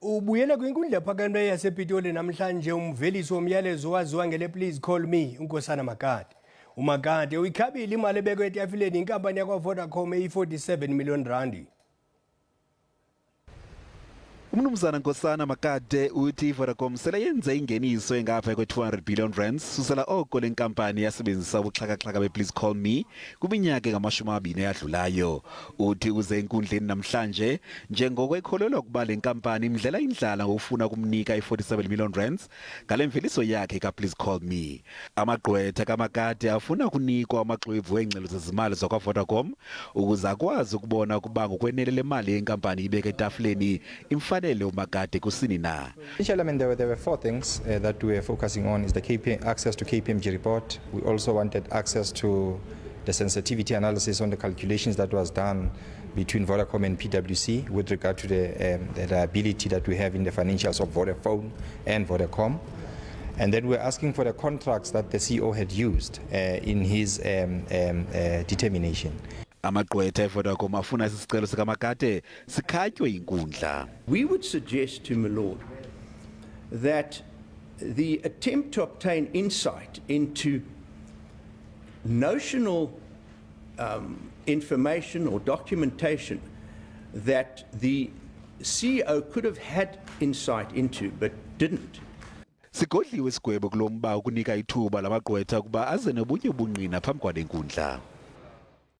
Ubuyele kwinkundla ephakamileyo yasePitoli namhlanje umvelisi womyalezo owaziwa ngele Please Call Me uNkosana Makate. UMakate uyikhabile imali ebekwe etafileni yinkampani yakwaVodacom eyi-47 million randi. Umnumzana Nkosana Makate uthi iVodacom sele yenze ingeniso engaphaya kwe-200 billion rands susela oko le nkampani yasebenzisa ubuxhakaxhaka be-Please Call Me kwiminyaka engama-20 eyadlulayo. Uthi uze enkundleni namhlanje njengoko ekholelwa ukuba le nkampani imdlela indlala ngokufuna ukumnika i-47 million rands ngale mveliso yakhe ka-Please Call Me. Amagqwetha kaMakate afuna ukunikwa amaxwebhu eengxelo zezimali zakwaVodacom ukuze akwazi ukubona ukuba ngokwenele le mali yenkampani ibeke etafileni imfanele uMakate kusini na. Initially, I mean, there were four things that we were focusing on: is the access to KPMG report. We also wanted access to the sensitivity analysis on the calculations that was done between Vodacom and PwC with regard to the liability that we have in the financials of Vodafone and Vodacom. And then we're asking for the contracts that the CEO had used in his determination. Amagqwetha eVodacom afuna esi sicelo sikaMakate sikhatywe yinkundla. We would suggest to my lord that the attempt to obtain insight into notional information or documentation that the CEO could have had insight into but didn't. Sigodliwe isigwebo kulo mba ukunika ithuba lamagqwetha ukuba aze nobunye ubungqina phambi kwale nkundla.